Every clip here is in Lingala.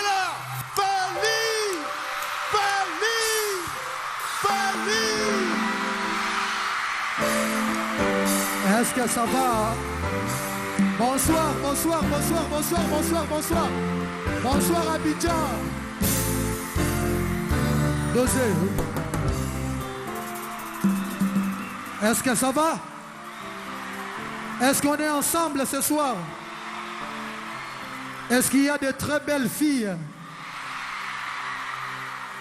Bobetela Fally! Fally! Fally! Est-ce que ça va? Bonsoir, bonsoir, bonsoir, bonsoir, bonsoir, bonsoir. Bonsoir Abidjan. Dosé. Est-ce que ça va? Est-ce qu'on est ensemble ce soir? Est-ce qu'il y a de très belles filles?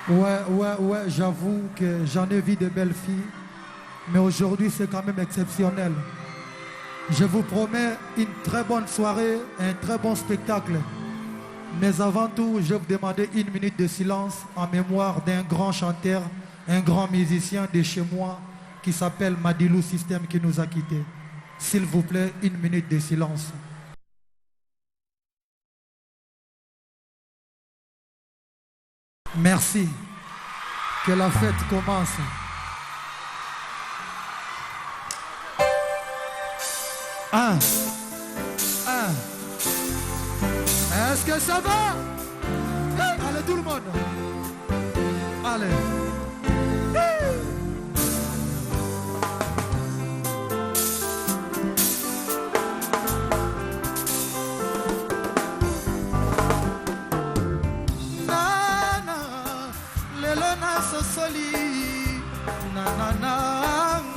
Ouais, ouais, ouais, j'avoue que j'en ai vu de belles filles. Mais aujourd'hui, c'est quand même exceptionnel. Je vous promets une très bonne soirée, un très bon spectacle. Mais avant tout, je vais vous demander une minute de silence en mémoire d'un grand chanteur, un grand musicien de chez moi qui s'appelle Madilou System qui nous a quittés. S'il vous plaît, une minute de silence. Merci. Que la fête commence. Un. Un. Est-ce que ça va? Allez, tout le monde. Allez. Nana, lelo nasosoli. Nanana,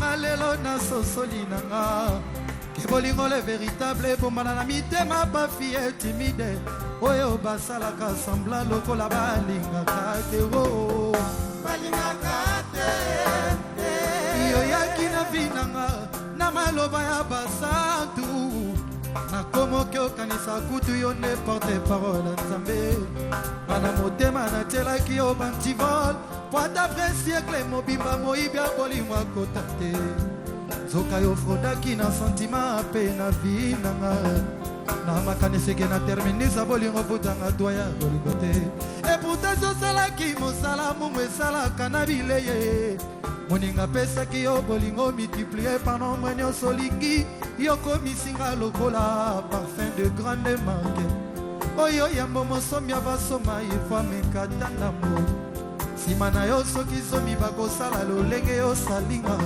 nga lelo nasosoli nanga. Ke bolingo le véritable ebombana na mitema bafille timide oyo basalaka semblant lokola balingaka te o. Balingaka te. Yoyaki na vie nanga na maloba ya basantu nakomoki okanisa kutu yo nde porte parole ya Nzambe. Bana motema natielaki yo bantivol po ata vrai siècle mobimba moyibi ya bolingo akota te. Nzoka yo fraudaki na sentiment pe na vie nanga na makanisi ke na terminisa bolingo futanga toa ya bolingo te. Et pourtant sosalaki mosala mungu esalaka na bileye moninga apesaki yo bolingo multiplié par nombre nyonso olingi yokomisinga lokola parfum de grande marque oyo yambo mosombi avasoma ifo ameka tandambo nsima na yo soki zomi bakosala lolenge yosalinga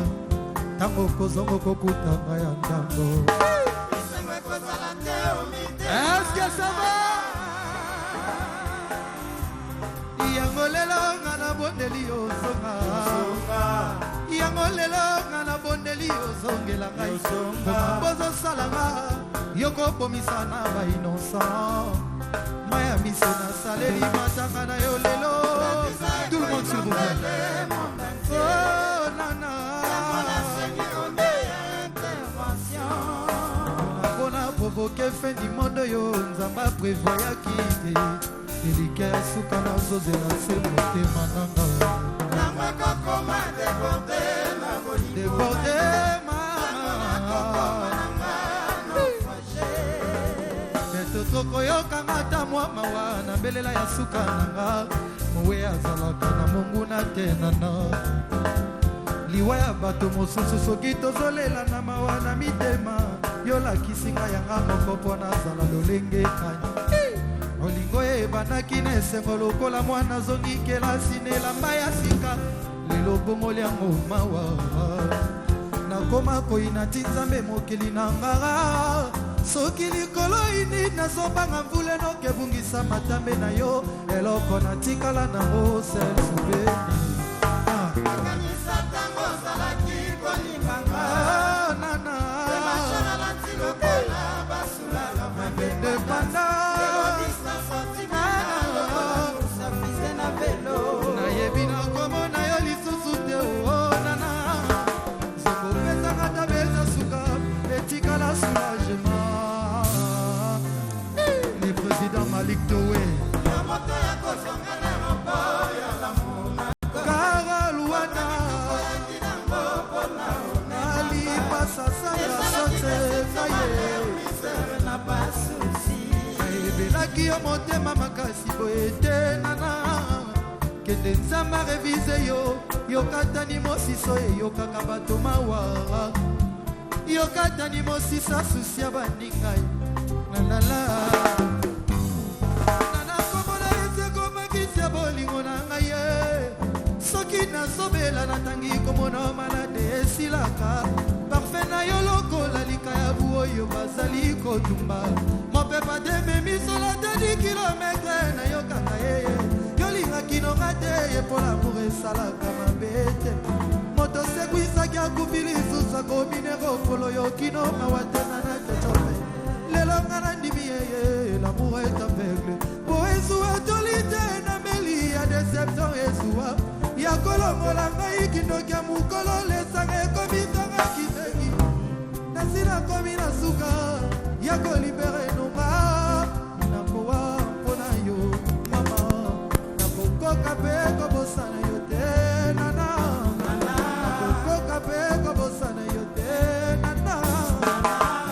ntango kozongo kokutanga ya ndambo. Est-ce que ça va? Yango lelo nga nabondeli ozonga, yango lelo nga nabondeli ozongela ngai. Bozosala nga yokobomisa na ba innocent maya miso nasaleli matanga na yo lelo. Tout le monde, s'il vous plaît. Oh, nana, mpona provoquer fin du monde oyo Nzambe aprévoyaki te. Elike ya suka nazozela se motema nanga débordé mama. Tokoyokanga ata mwa mawa na mbelela ya suka nanga mowe azalaka na monguna te nana liwa ya bato mosusu soki tozolela na mawa na mitema yolakisi ngai yanga moko mpo nazala lolenge kani olingo ebandaki na esengo lokola mwana azongi kelasi na elamba ya sika lelo bongoli yango mawa nakoma koyina ti Nzambe mokili na ngara soki likolo ini nazobanga mvula enoki ebungisa matambe na yo eloko natikala nango selsubeni. Nakanisa ntango ozalaki kolinganga. Nana. Alati lokola basulala. Indépendant. Nayebi nakomona yo lisusu te o nana zokopesanga ta beza suka etikala soulagement le président Malik Towe. Moto ya kozonga na rapport ya l'amour. Karol wana alipasasanga sote na ye nayebelaki yo motema makasi boye te nana kende Nzambe aréviser yo yokatani mosiso eyokaka bato mawa yokatani mosisa susi ya baningai lalala nana komona. Nazobela natangi komona malade esilaka. Parfum na yo lokola likayabu oyo bazali kotumba. Mopepa te memi sola te 10 kilometre nayokaka ye. Yolingaki nonga te ye mpo l'amour esalaka mabe te. Moto sekwisaki akufi lisusu akomi nekopolo yo kino mawa te na na kecope. Lelo nga nandimi yeye l'amour est aveugle. Po ezuwa toli te na meli ya deception ezuwa. Ya kolongola ngai kindoki ya mokolo lesanga ekomi ntanga kizengi. Nasi nakomi na suka ya kolibere nonga. Nakowa mpo na yo mama. Nakokoka mpe kobosana yo te nana. Nakokoka mpe kobosana yo te nana.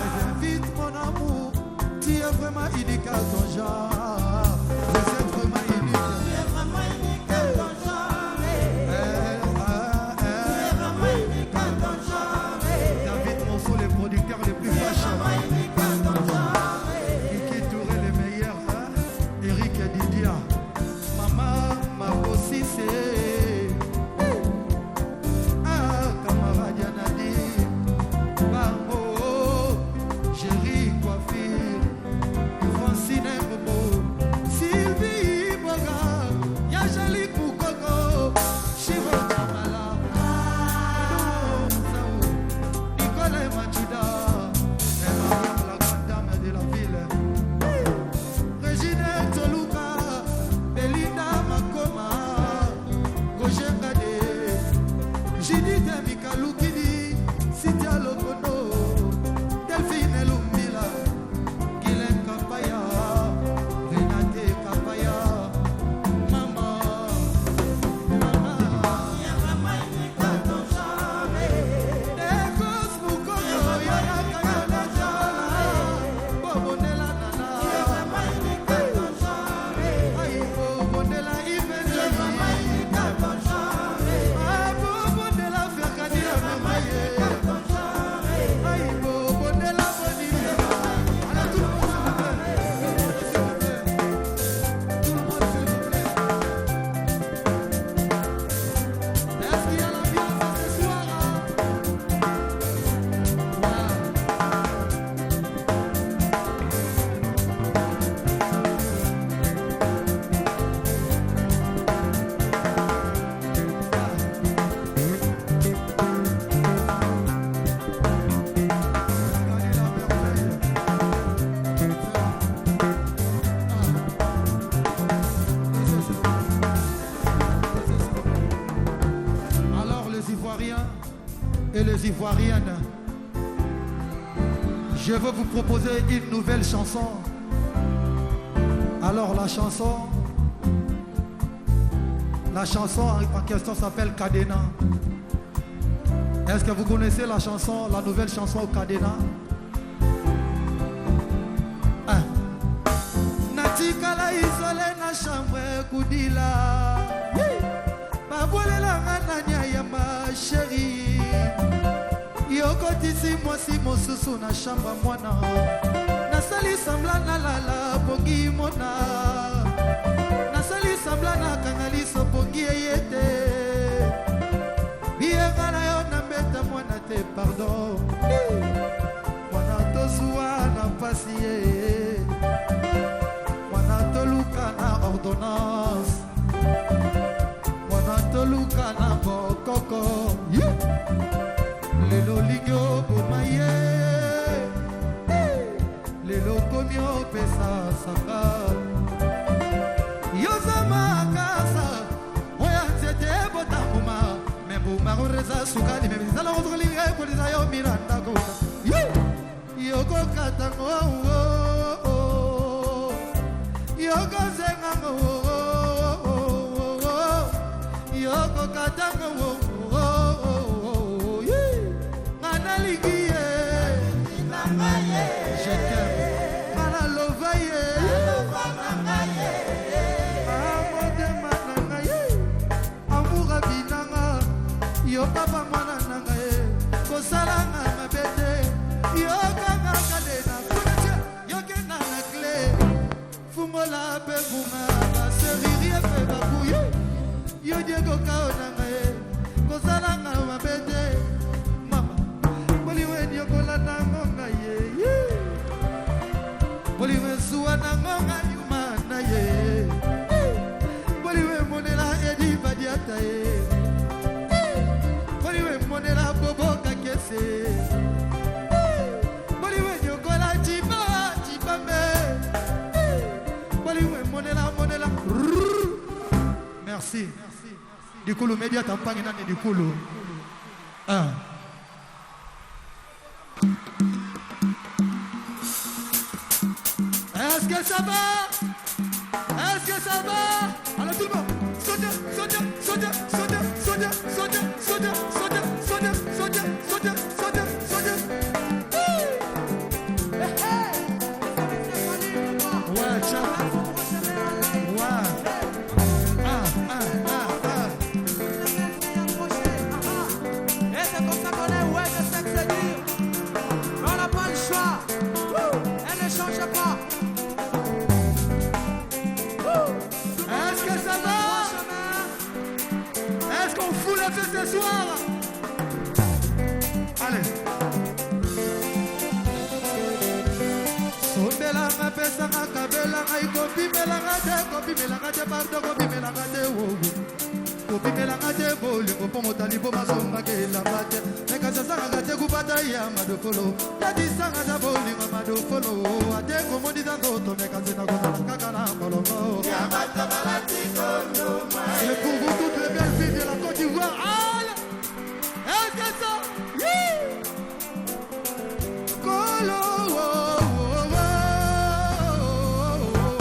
Reviens vite mon amour, tu es vraiment unique à ton genre. Vous êtes vraiment unique. Tu es vraiment unique à ton genre. Eh, ah, Tu eh. es vraiment unique à ton genre. David Monceau, le producteur le plus Tu es fashion. vraiment unique à ton genre. Kiki Touré, le meilleur. Hein? Eric Didia. Mama Makosise. Ah, camarade Yanadi. Bango. Jerry Coiffure. Francine Bobo. Sylvie Boga. Yajali Koukoko. Chivo Kamala. Nicolas Machuda. Et Mariam, la grande dame de la ville. Régine Toluka, Belinda Makoma, Roger Kade, Judith Mikalukidi, Cynthia Lokono, Delphine Lumbila, Guylaine Kapaya, Renate Kapaya, Mama, Mama. Tu es vraiment unique à ton genre. Ekos Mukoko, Yaya Kayana, Bobonela Nana. Tu es vraiment unique à ton genre. Aïe, Bobonela Tu es vraiment Ibenjani. unique à ton genre. Ah, Bobonela Ferkadi Amamaye. À ton genre. Aïe, Bobonela Bonibela. Alors, tout le monde, s'il vous plaît. S'il vous plaît. Tout le monde, s'il vous plaît. Est-ce qu'il y a l'ambiance ce soir, hein? Ouais. Regardez la merveille. Alors les Ivoiriens et les Ivoiriennes, je veux vous proposer une nouvelle chanson. Alors la chanson en question s'appelle Cadena. Est-ce que vous connaissez la chanson, la nouvelle chanson Cadena? Ah. Natikala isolé na chambre kudila. Babwelelanga nani ya ma chérie. Yokotisi mwasi mosusu na chambre mwana. Nasali semblant nalala pongi mona. Nasali semblant nakanga liso pongi eye te. Biyenga na yo na mbeta mwana te pardon. Mwana tozuwa na mpasi ye. Mwana toluka na ordonnance. Mwana toluka na bokoko. Yeah. Lelo lingi oboma ye. Lelo komi opesa sanga. Yoza makasa oya nzete ebota mbuma me mbuma oreza sukali me bizala ozoli ekolisa yo miranda koka yokokatango yokozengango yokokatango nga nalingi ye. Je t'aime, nga nalova ye. Motema na ngai amour abinanga yo papa mwana na ngai kosalanga mabe te yokanga kadena kuna tie yokenda na clé fungola mpe bunga baserrurier mpe bakuye yo Diego Kao na ngai. Merci. Dikulu media tampangi nani dikulu. Ah. Est-ce que ça va? Est-ce que ça va? Alors tout le monde, sautez, sautez, sautez, sautez, sautez, sautez, sautez, sautez, sautez, sautez, sautez, sautez, sautez. Ouais, ciao. Ouais. Ah, ah, ah, ah. Et c'est comme ça qu'on est, ouais, je sais que c'est dur. Mais on n'a pas le choix. Elle ne change pas. Est-ce que ça va? Est-ce qu'on fout la fête ce soir? Allez. Sombelanga, pesanga, kabelanga, ikobimelanga te, kobimelanga te, pardon, kobimelanga te, wo. Kobimelanga te, bolingo, mpo motali mpo masongaka elamba te. Mekasi asangaka te kupata ya madofolo. Tatisanga ta bolingo madofolo. Ate komondisa nzoto, mekasi nakozala kaka na molongo. C'est pour vous toutes les belles filles de la Côte d'Ivoire. Allez! Est-ce que ça? Yeah! Kolo, oh, oh, oh, oh, oh.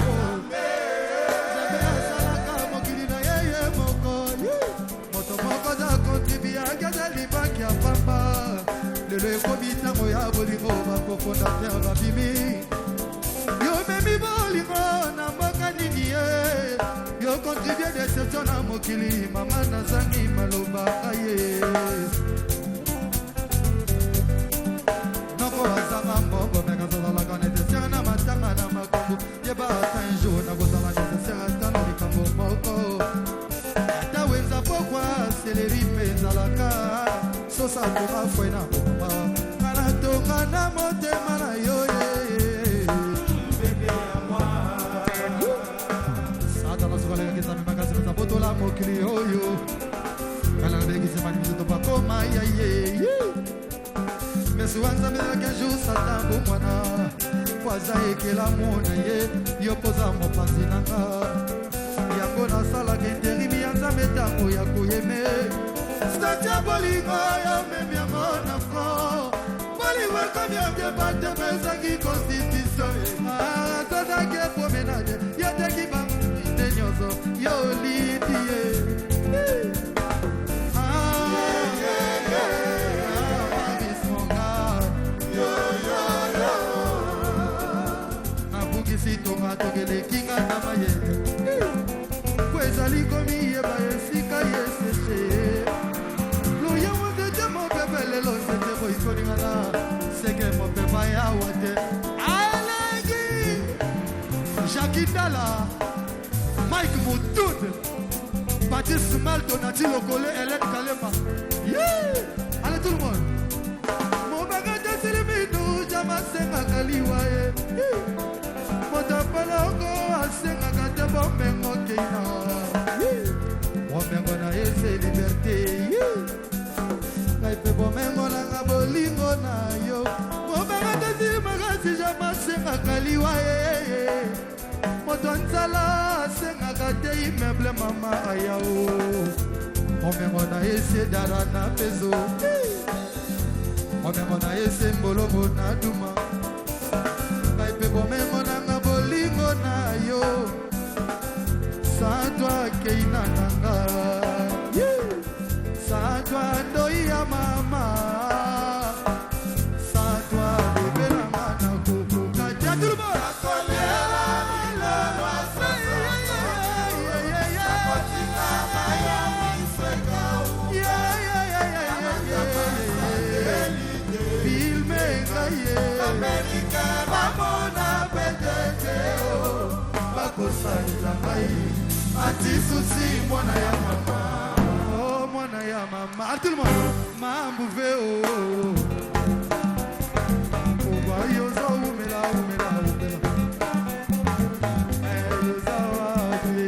Nzambe asalaka mokili na ye ye moko. Yeah! Moto moko aza kontribiaki aza libaki ya pamba. Lelo ekomi ntango ya bolingo, bakofondateur babimi. Yo memi bolingo na mboka nini ye? Yo contribue déception na mokili, mama nazangi maloba aye. Noko azanga mbongo, me kazalaka nécessaire na matanga na makambo. Yeba ata un jour nakozala nécessaire ata na likambo moko. Ata wenza pokwa seleri mpe ezalaka sosa tonga foi na mokoma nga natonga na motema na yo ye. Satana soki alekaki Nzambe makasi mpenza botola mokili oyo. Kala nabengisi mali biso to bakoma ya ye. Mesu wa Nzambe ezalaki un jour Satan bomwana po aza ekelamu na ye, yo mpoza mopanzi na nga. Yango nasalaka interimi ya Nzambe ntango ya koyeme. Statia bolingo ya memi yango na front. Bolingo ekomi ya bateme ezangi constitution. Tozaki promenade, yo teki bamine nyonso, yo oliti ye. Ah, Paris monga. Nabungisi tonga tokeleki nga na mayele. Po ezali komiyeba esika yeseshe. Loyango nzete mopepe lelo nzete boikolingana seke mopepe yawa te. Aleki Jacques Dala, Mike Moutoud, Baptiste Malto, Nati Lokole, Hélène Kalema. Yeah! Allez tout le monde. Mobaka tesili minu jama asengaka liwa ye. Moto polongo asengaka te bomengo keina. Bomengo na ye se liberté. Ngai mpe bomengo nanga bolingo na yo. Mobaka tesili makasi jama asengaka liwa ye. Moto nzala asengaka te immeuble mama aya o. Bomengo na ye se dara na pezo. Bomengo na ye se mbolongo na duma. Ngai mpe bomengo nanga bolingo na yo. Sans toi keina nanga. Sans toi ndoi ya mama. Sans toi bébé nanga nakokoka te. Tout le monde. Filme ngai ye. Bamona petete o bakosalela ngai atisusi mwana ya mama. Oh, mwana ya mama. Ah, tout le monde. Mambuve o oba yoza umela umela umela. Eh, yoza wapi.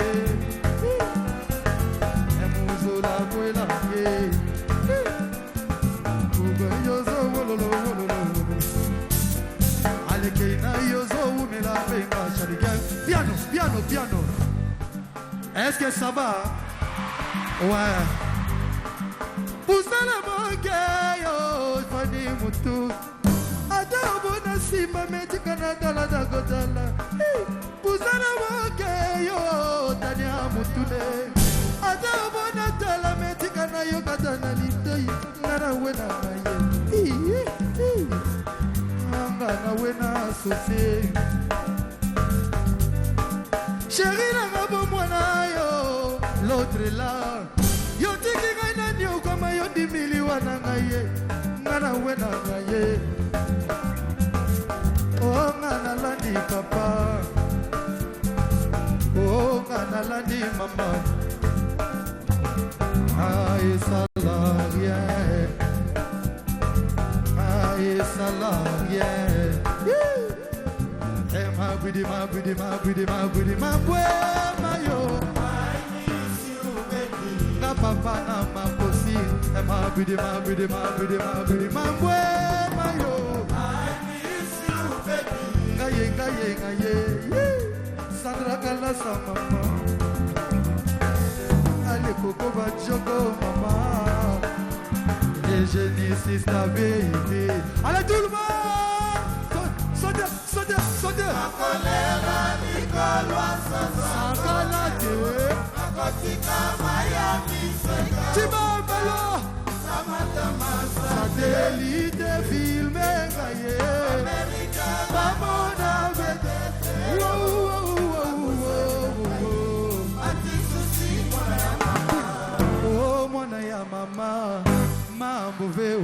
Emuzola kwela ye. Oba yoza wololo wololo wololo. Aleke na yozo umela penga chaliga. Piano, piano, piano. Est-ce que ça va? Ouais. Pusala moke yo fani mutu. Ata obona nsima metika na tala na kotala. Pusala moke yo tania mutune. Ata obona tala metika na yo kata na litoi nga na we na ye. Nga na we na associé. Chéri nanga bomwana yo l'autre là yo tiki ngai nani okoma yo ndimili wana ngai ye nga na we na ngai ye o nga nalandi papa o nga nalandi mama ah esala rien ah esala rien Eh, mabwidi mabwidi mabwidi mabwidi mabwe mayo nga papa na makosi Eh, mabwidi mabwidi mabwidi mabwidi mabwe mayo ngaye ngaye ngaye Sandra Kalasa mama Ale koko bajoko mama Et je dis sister baby. Allez tout le monde. Sautez, sautez, sautez. Sakala te. Tibambalo. Satellite filme ngaye. Bamona bete. Wow, wow, wow, wow, wow. Oh mwana ya mama mambo ve oh.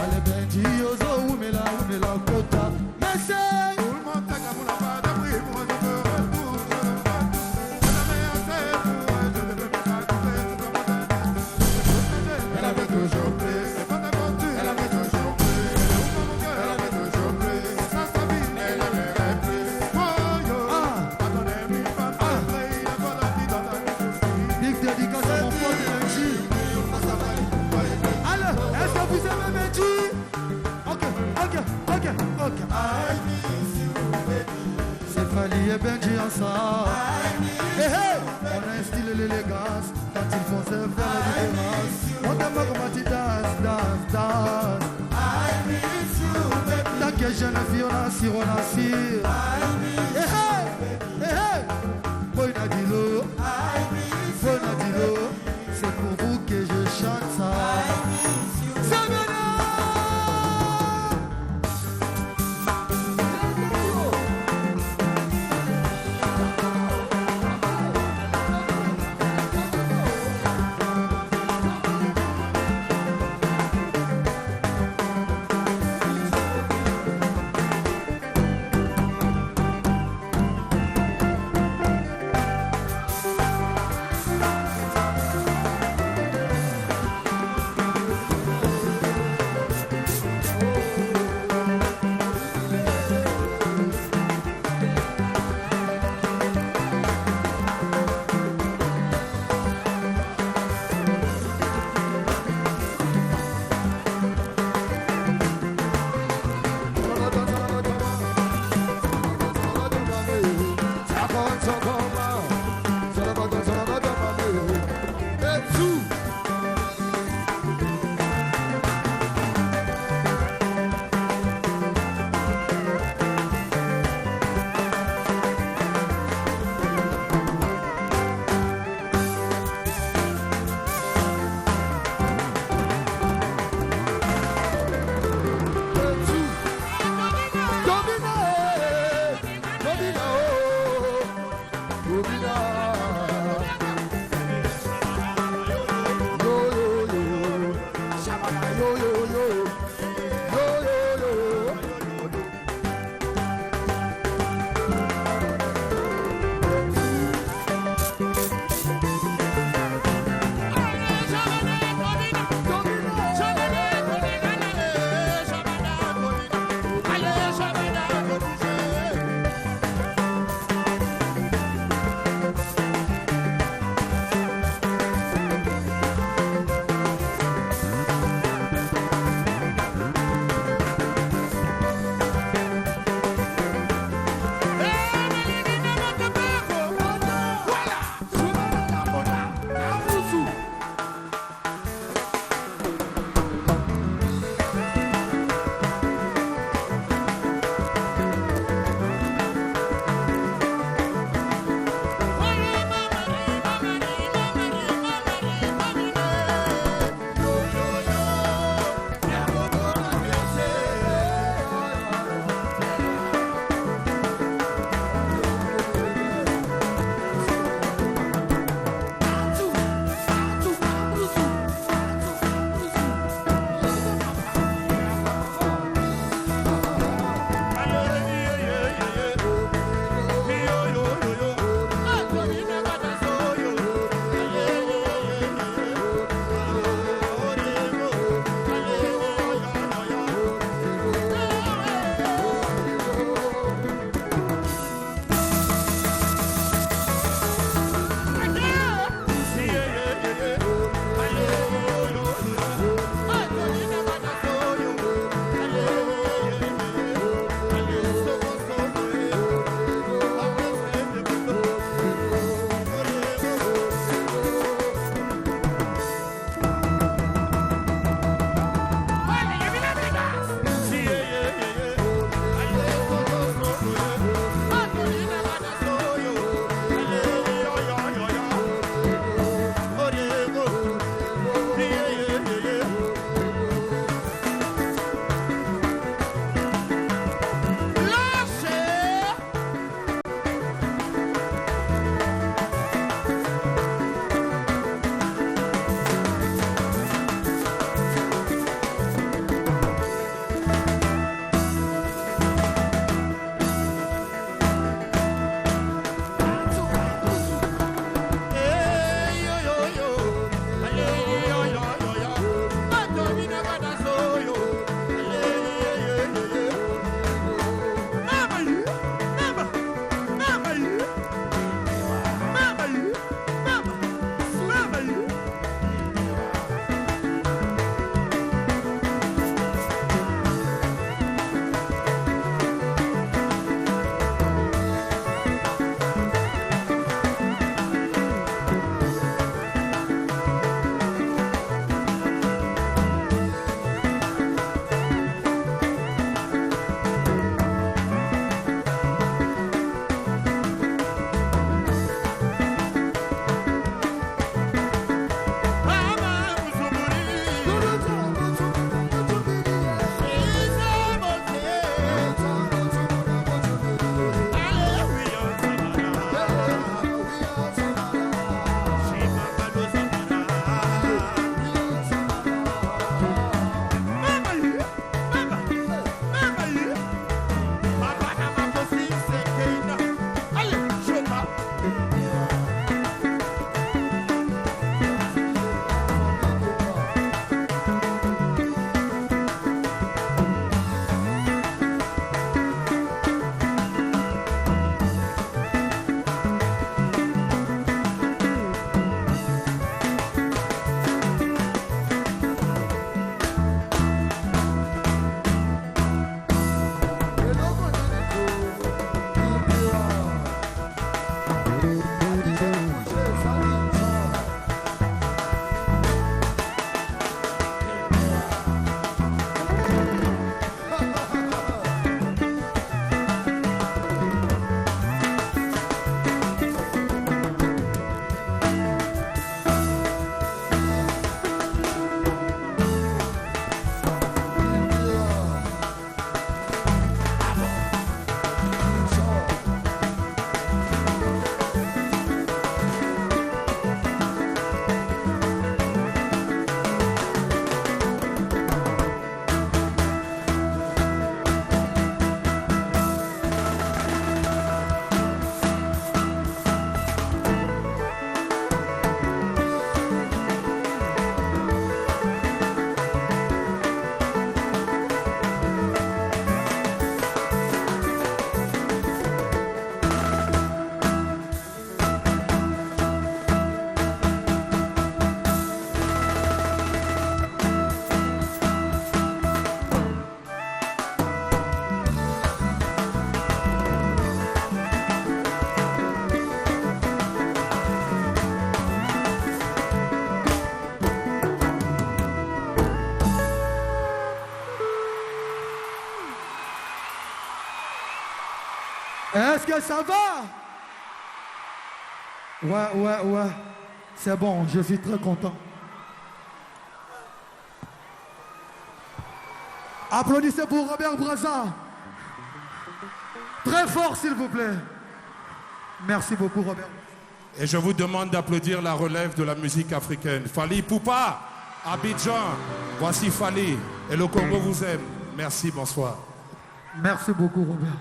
Ale benji ozo umela umela kota. Merci. Elle avait toujours plus, elle avait toujours plus, elle avait toujours plus. Ça, sa vie, elle aimerait plus. Oh, yo, quand on aime une femme, après, il a pas la vie dans la vie. Big dédicace à mon pote Benji. Allez, est-ce que vous aimez Benji? Ok, ok, ok, ok. C'est Fally et Benji ensemble. Hey, hey, on a un style et l'élégance. Quand ils font se faire la différence. On t'aime comment tu danses, danses, danses. Tant que jeune fille, on a on a Hey, hey, hey, hey. Boy Nadilo, Boy Nadilo, c'est pour vous que je chante ça. C'est maintenant. Est-ce que ça va? Ouais. C'est bon, je suis très content. Applaudissez pour Robert Brazza. Très fort, s'il vous plaît. Merci beaucoup, Robert. Et je vous demande d'applaudir la relève de la musique africaine. Fally Ipupa, Abidjan. Voici Fally. Et le Congo vous aime. Merci, bonsoir. Merci beaucoup, Robert.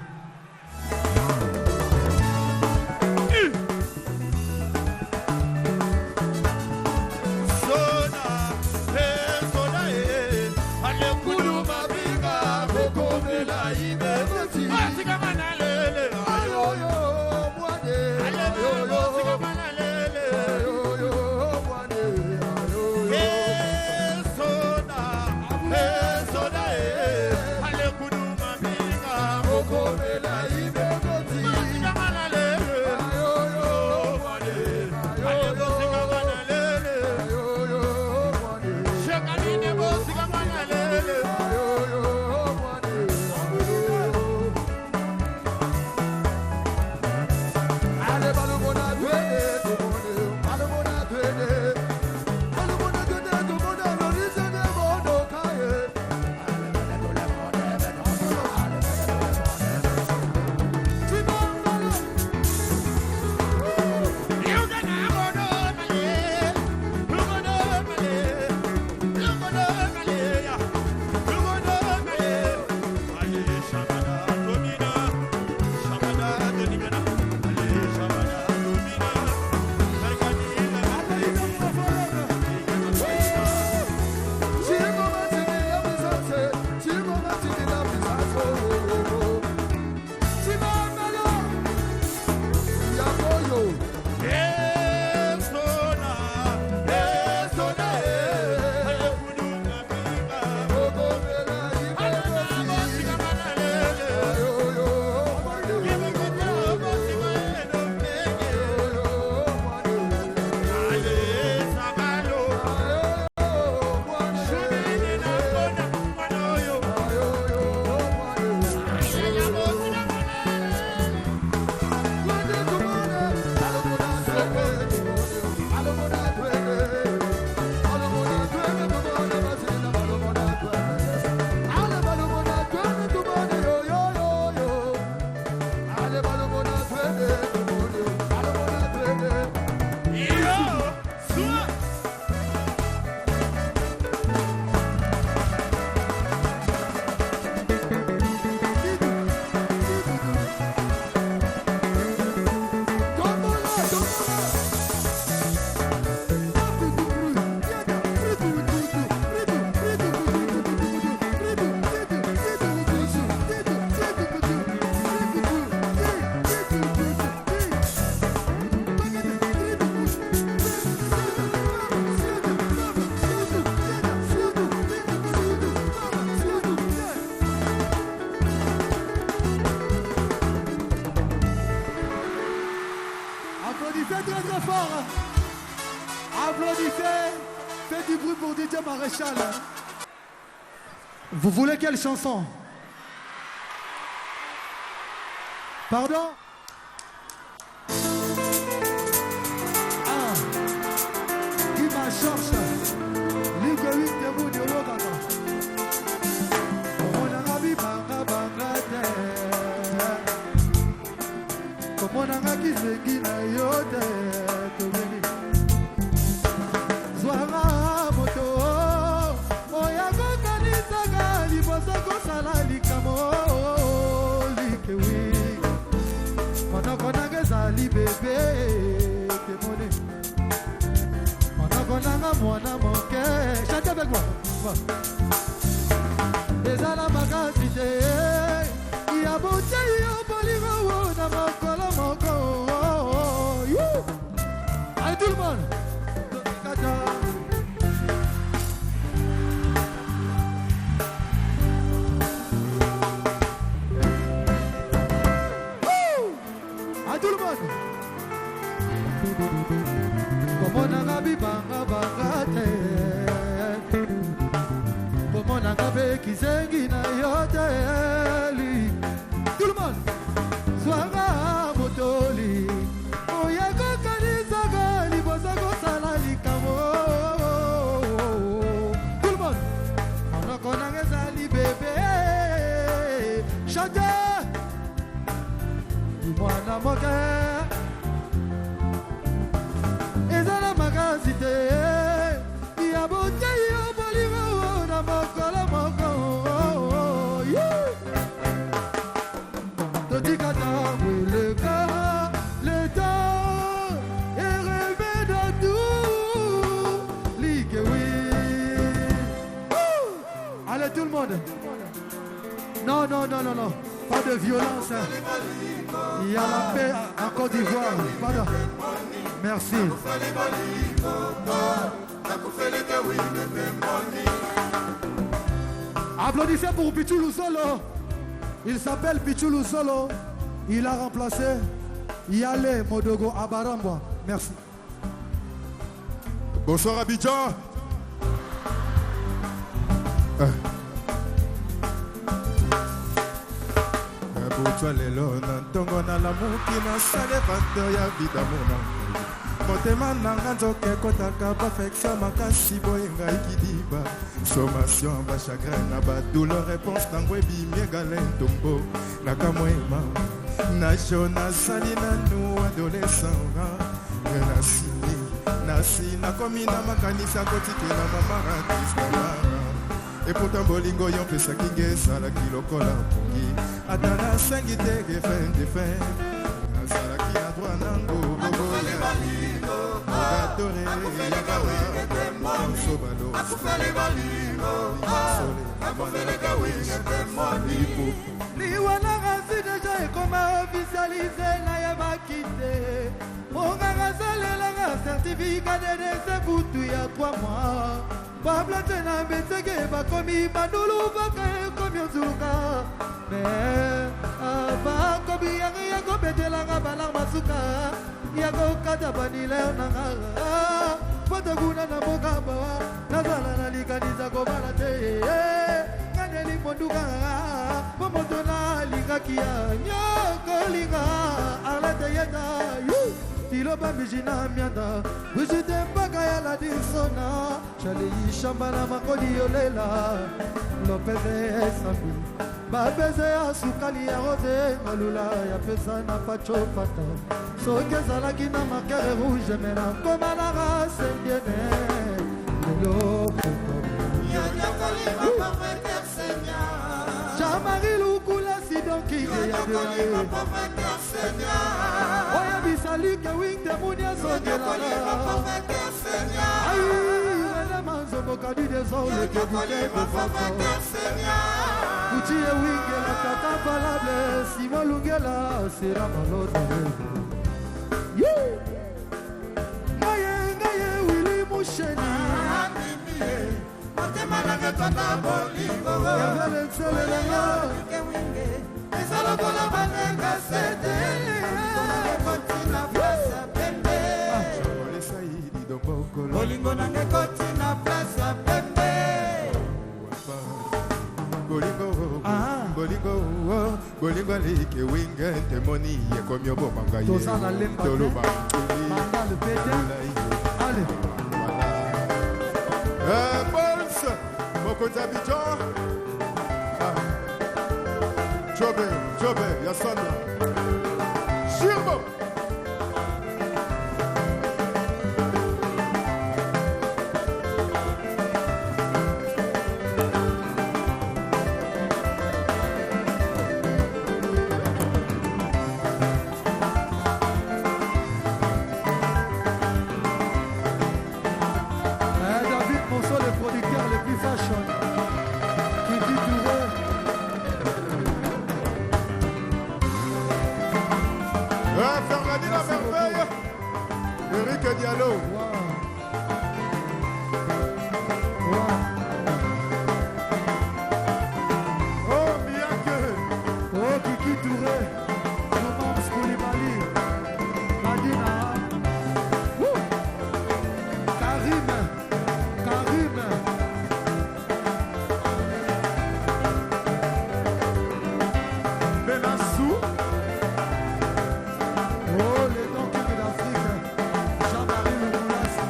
Maréchal. Vous voulez quelle chanson? Pardon? Ah, Guy Machorche, Ligue 8 de Mouniologata. Komonanga kizengi na yo te tobeni. Zwanga moto oya kokanisaka liboso kosala likambo likewi. Monoko nanga ezali bebe temone. Monoko nanga mwana moke. Chante avec moi. Ezala makasi te ya botie yo bolingo na mokolo moko. Allez tout le monde. À tout le monde. Komonanga bibanga banga te. Komonanga be kizengi na yo te. Tout le monde. Soirée. Mwana moke eza na makasi te ya botei yo bolingo na mokolo moko. Totika ntango eleka, le temps est remède à tout. Likewi. Allez tout le monde. Non, non, non, non, non. Pas de violence. Hein. Il y a la paix en Côte d'Ivoire. Pardon. Merci. Applaudissez pour Pichou Solo. Il s'appelle Pichou Solo. Il a remplacé Yale Modogo Abarambwa. Merci. Bonsoir Abidjan. Nabutwa lelo na ntongo nalamuki nasali evandeur ya vidamo na ngai motema nanga nzoka ekotaka bafection makasi boye ngai kidiba sommation bachagrin na badouleur réponse nango ebimi egale ntombo na kamwema najo nazali nanu adolescent nasili nasi nakomi na makanisi akotikela mama ratistamara. Et pourtant bolingo yo mpesaki nge ezalaki lokola pongi ata nasengi te gefin defin nazalaki na droit nango adore Liwa nanga si deja ekoma officialise, nayebaki te monganga asalelanga certificat de décès butu ya 3 mois. Bablate na mbeteke bakomi bandulu baka ekomi ozuluka me bakomi yango ya kobetelanga balar masuka ya kokata baniler nanga poto kuna na mboka bawa nazala na likanisa kobala te ngandeli monduka po moto nalingaki ya nyokolinga arlete yeta tiloba mijina mianda Brigitte mpaka ya ladisona Charlie Shamba na makodi yolela Lopez esambi babeze ya sukali ya rose malula ya pesa na pacho pata soki ezalaki na marqueur rouge me nakoma na race indienne lelo. Jean-Marie Lukula Sidonki oyebisa like wing te muni azongelaka ai manzomboka du désordre Kuti ewingela tata valable Simon Lungela sera malota. Ngaye ngaye Willy Musheni Yavele nselelanga eza lokola baneka sete bolingo nanga ekoti na place ya pembe. Bolingo bolingo bolingo alike winge temoni ekomi oboma ngai. Toza na lemba te. Toloba. Mandal pete. Allez. Bols mokonzi Abidjan Jobe Jobe ya Sandra Shirbo. David Monceau, le producteur le plus fashion. Kiki Touré. Fernandi la merveille. Eric Diallo. Wow. Wow. Oh Miyake. Oh Kiki Touré. Thomas Koulibaly. Madina. Woo. Karim. Karim. Benassou. Oh les Don King d'Afrique. Jean-Marie Loukoula.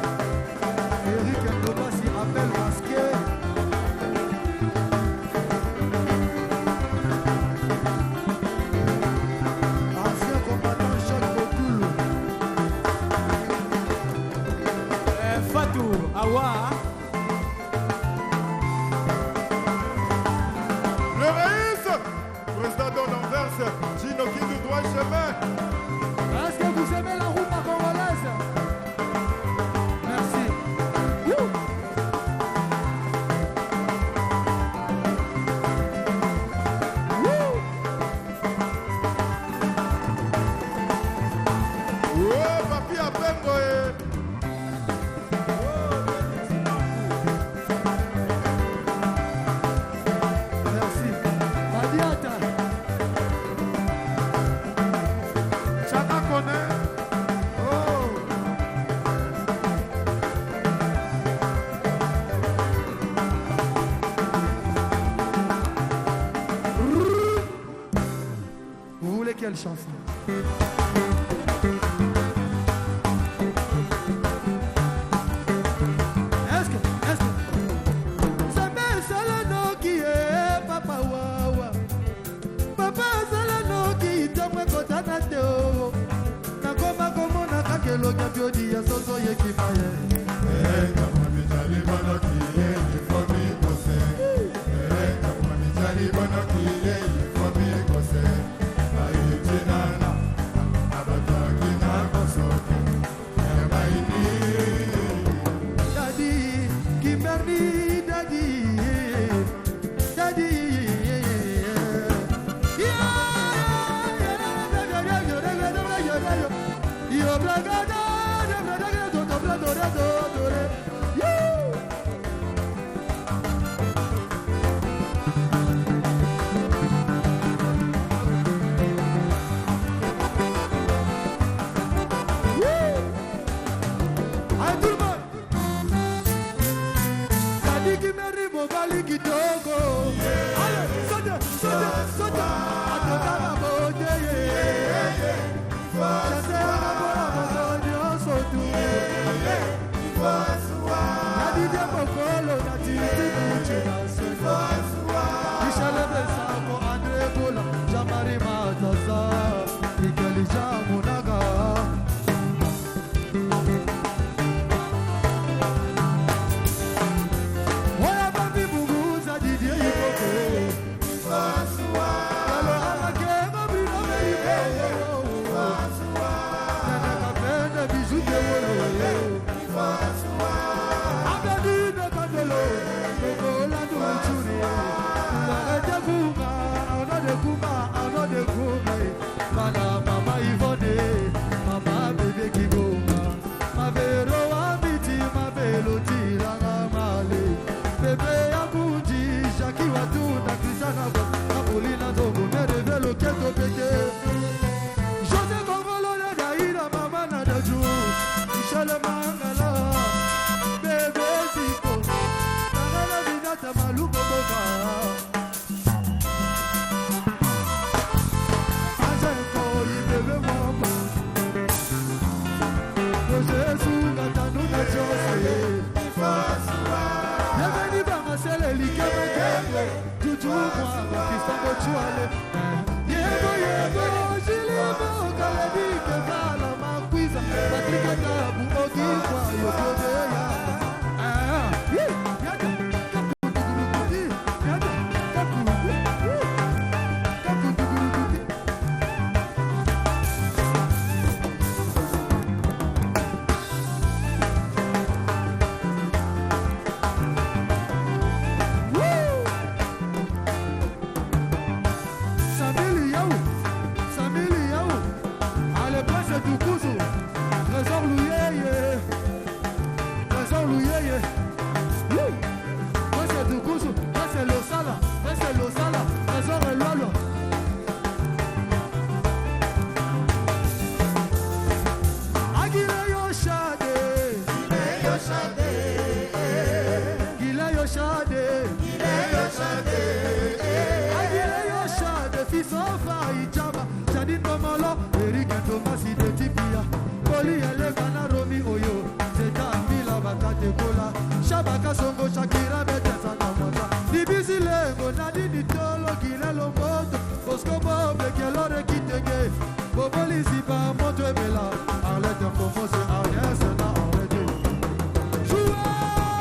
Wa. Le Raïs, président d'Anvers, Gino Kindu droit chemin. Est-ce que vous aimez la rumba congolaise? Merci. Wouh. Wouh. Oh, papi Apengo, eh. Merci. Badiata. Chaka connaît. Oh. Vous voulez quelle chanson? Est-ce que, est-ce que Nzambe esala noki ye papa wawa, papa asala noki ntango ekotana te o nakoma komona kaka elongi ya biodi ya soso yekima ye. Daddy, Kimberly, Daddy, Daddy. Yeah. Allez, tout le monde. Daddy Kimberly, mobali kitoko. Allez, saute, saute, saute. Atotaka bote, ye. Chasseur na moto nyonso tu. Daddy die mokolo na titi kuchi na soso. Michel Besako, André Bola, Jean-Marie Matasa, Mikeli Jamunaga. Oya babi bunguza Didier Ikoko. Alo amakengo Bruno Meriko. Nana Kapende bijou de wolo. Abedine Kandelo, Lokola Nduchuri. Arrête Kuma, Arnaud de Kuma, Arnaud de Kuma. Bana Mama Yvonne, Mama Bébé Kigoma. Mavero Wabiti, Mabelo Tilanga Male. Bébé Yakundi, Jackie Watuna, Christiana Apolina Zongo, Merevelo Keto Pete. José Kongolo, Daïra, Mama Nadaju, Michel Mangala, Bébé Ziko, Nangala Vinata Maluko Boka. Ajenko, Bébé Mwamba. José Sunga, Tanuna José. Bienvenue Bangasele, Likeme, Juju Mwamba, Christian Bochuale. Yebo, yebo, Jilibo, Kaledi, Kebala, Makwiza, Patrick Tabu, Ogikwa, Yokobeya. Ah, yi, yada, kakuduguruguti, yada, kakudu, yi, kakuduguruguti. Woo! Samili Yaou, Samili Yaou, allez prince du Kuzu, Trésor Louyeye, Trésor Louyeye, Woo! Prince du Kuzu, Prince Losala, Prince Losala, Trésor Elwalo. Agile Yoshade, Gile Yoshade, Agile Yoshade, fils of Ichaba, Jadine Bomolo, Eric Thomas de Tipia, Poli Eleka na Romi Oyo, Zeta Mila Bakate Kola, Shabaka Songo Shakira Betesa na Mwata, Dibisi Lengo, Nadini Tolo, Gile Lomboto, Bosco Bob, Kelore Kitenge, Boboli Ziba, Moto Ebela, Arlette Komose, Ariès na Arlette. Joueur!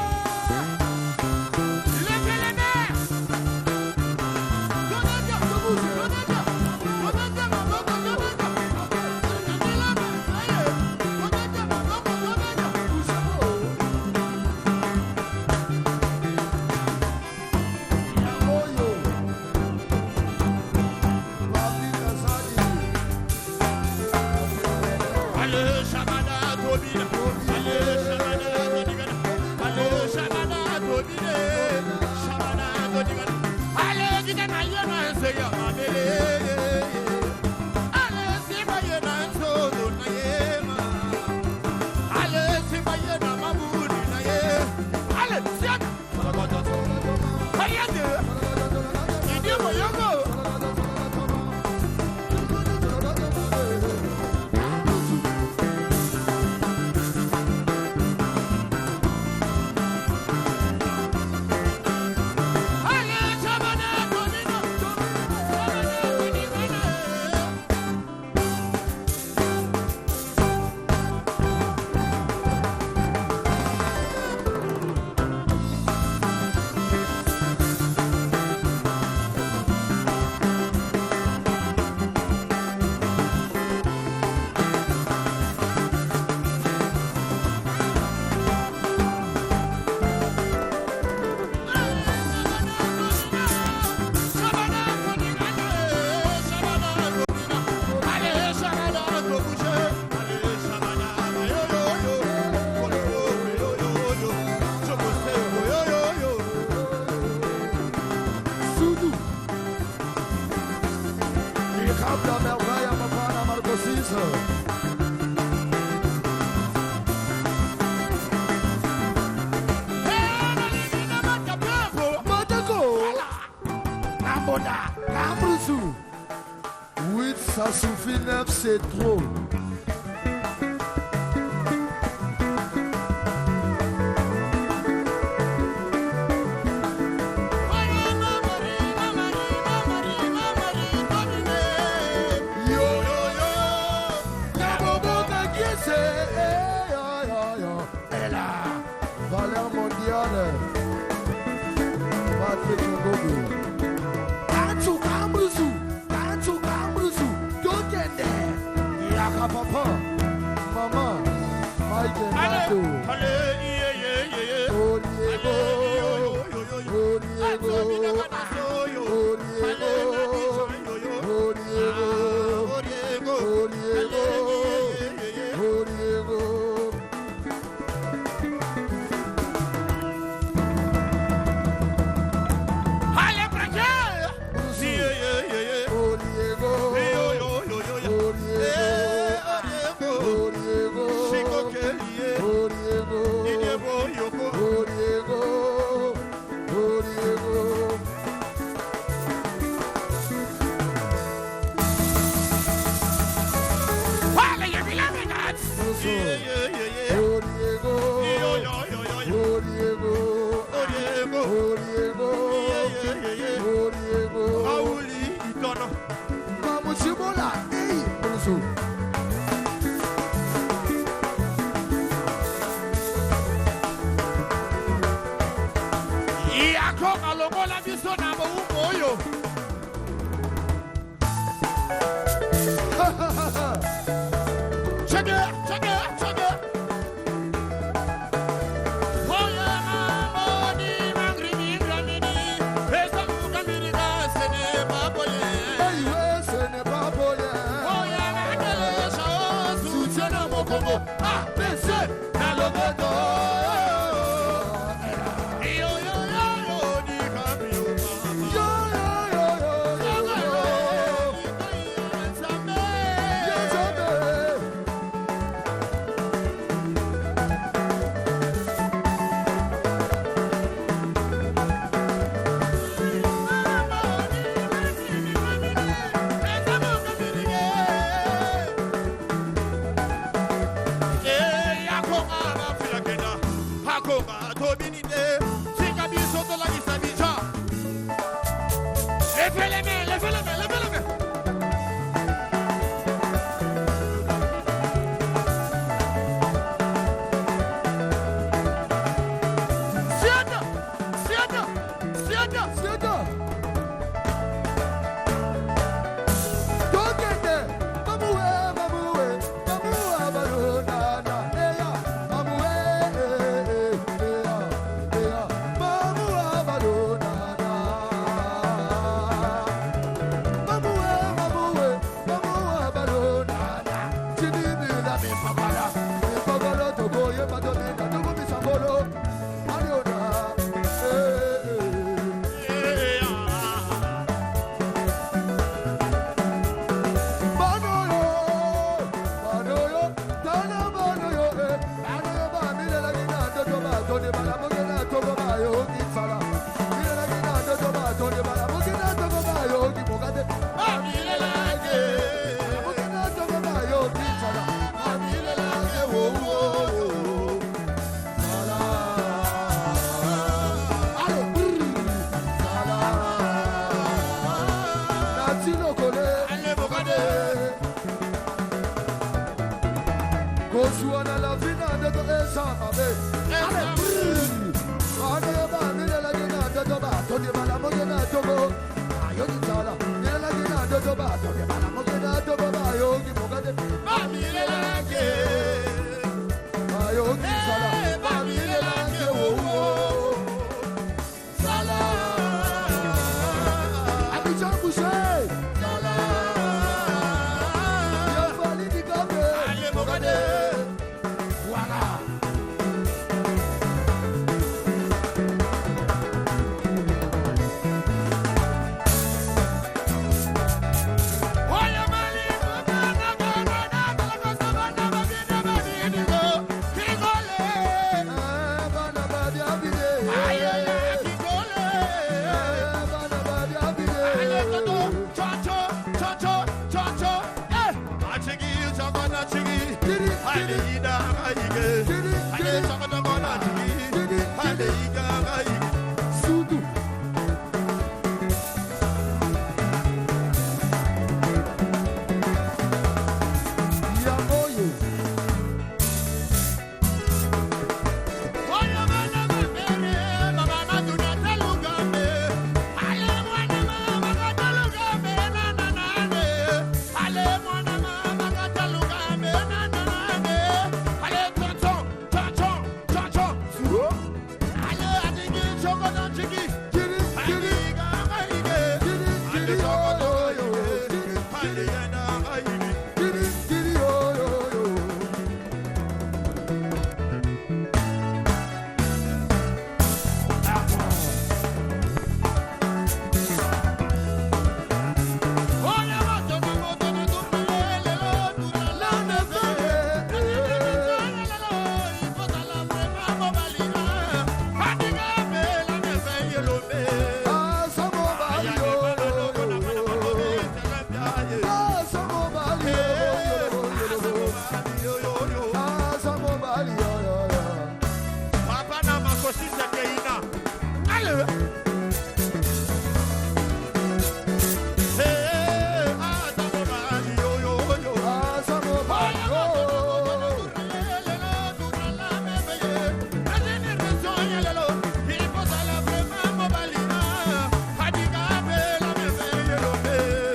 8, ça suffit, 9, c'est trop. Yo, yo, yo, Nabobo Kakiese, eh, yo, yo, yo. Et là, valeur mondiale, Patrick Ngogo. Kanchu Kambrusu, Kanchu Kambrusu, Tokende, Yaka Papa, Maman, Mike Nato, Oliego, Oliego, Oliego, Oliego, Oliego, Oliego. Oliego, Oliego, Oliego, Oliego, Oliego, Oliego. Oliego, Oliego, Oliego, Oliego. Mamuchibola, hey, Brusu. Yakoka longola biso na bowumbu oyo. Chege, chege, chege. Oye mamoni mangrini gramini, esa mukamiri sene baboye. Hey, we, ce n'est pas bolé. Oye mandele sao soutien na mokongo. ABC na loboto. Yo yo yo yo di cambio mama. Yo, yo, yo, yo, yo, yo. Yo, jamais. Levez les mains, levez les mains, levez les mains. Siada, siada, siada. Siada. Tokende, mamuwe, mamuwe, mamuwe, abalona, eya, mamuwe, eh, eh, eya, eya, mamuwe, abalona. Epakala tokoyeba tobina tokomisa ngolo aliona. Banoyo, banoyo, tala banoyo, banoyo bamilelaki na ndoto batondi balamuki na ntongo bayoki nsala. Milelaki na ndoto batondi balamuki na ntongo bayoki mokate. Bamilelaki, balamuki na ntongo bayoki nsala. Bamilelaki, wo, wo, wo. Nsala. Allez, brrr. Nsala. Nati lokole. Allez, mokate. Kozwa na la vie na ndoto eza mabe. Bana bamilelaki na ndoto batondi balamuki na ntongo bayoki nzala. Milelaki na ndoto batondi balamuki na ntongo bayoki mokate. Bamilelaki. Bayoki nzala. Bamilelaki, wowo. Nzala. Abidjan Boucher. Nzala. Yafali Dikambe. Allez, mokate. Voilà. Bana badiabide. Bana badiabide. Didi, didi, didi, didi, didi, didi. Sudu. Yangoyo. Didi, didi, didi, didi, yo, yo, yo. Didi, didi, didi, didi, yo, yo, yo. Ah, samo bali, yo, yo, yo. Ah, samo bali, yo, yo, yo, yo. Ah, samo bali, yo, yo, yo. Ah, samo bali, yo.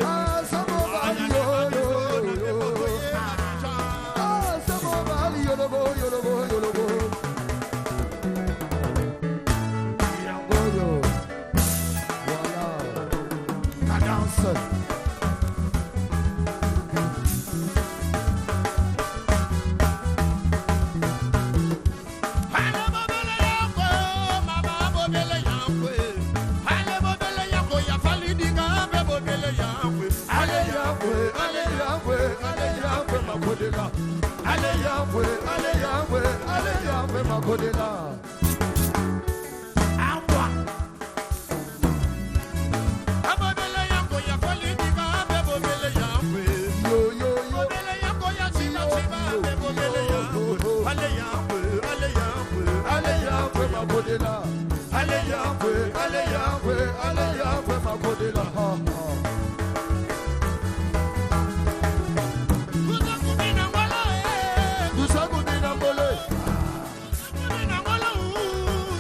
Ah, samo bali, yo, yo, yo. Ah, samo bali, yo, yo, yo, yo, yo, yo. Yangoyo. Voilà. Cadence. Allez Yahweh, allez Yahweh, allez Yahweh, Makodela. Allez Yahweh, allez Yahweh, allez Yahweh, Makodela. Yo, yo, yo. Allez Yahweh, Makodela. Allez Yahweh, allez Yahweh, allez Yahweh, Makodela. Ha, ha. Tusakubina mbole,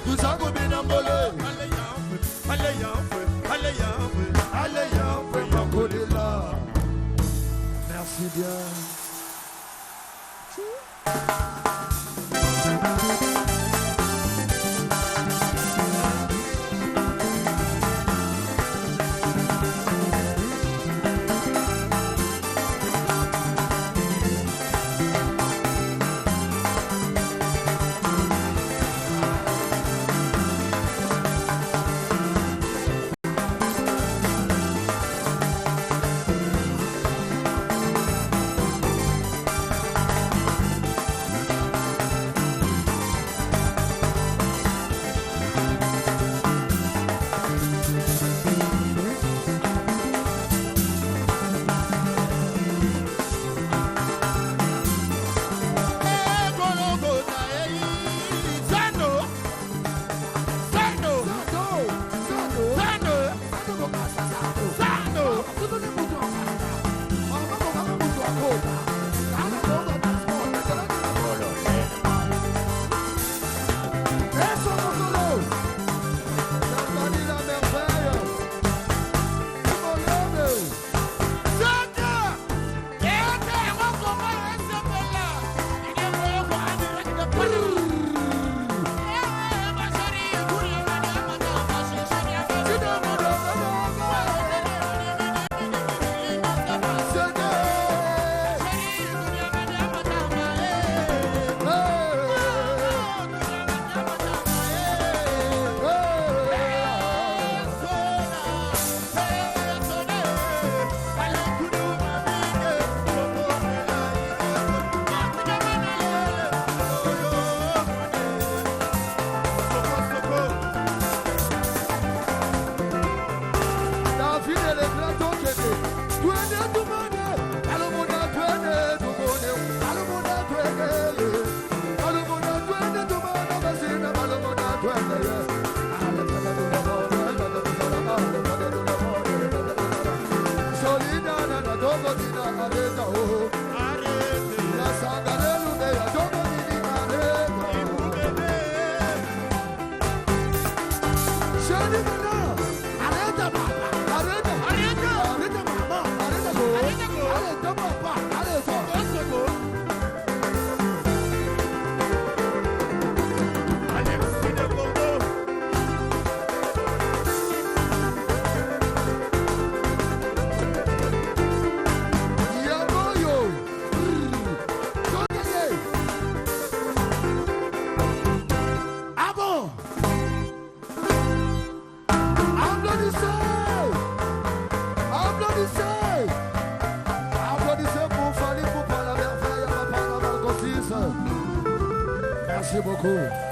tusakubina mbole. Allez Yahweh, Makodela. Merci bien. Applaudissez. Applaudissez. Applaudissez pour Fally Ipupa, la merveille, Papa la Merci beaucoup.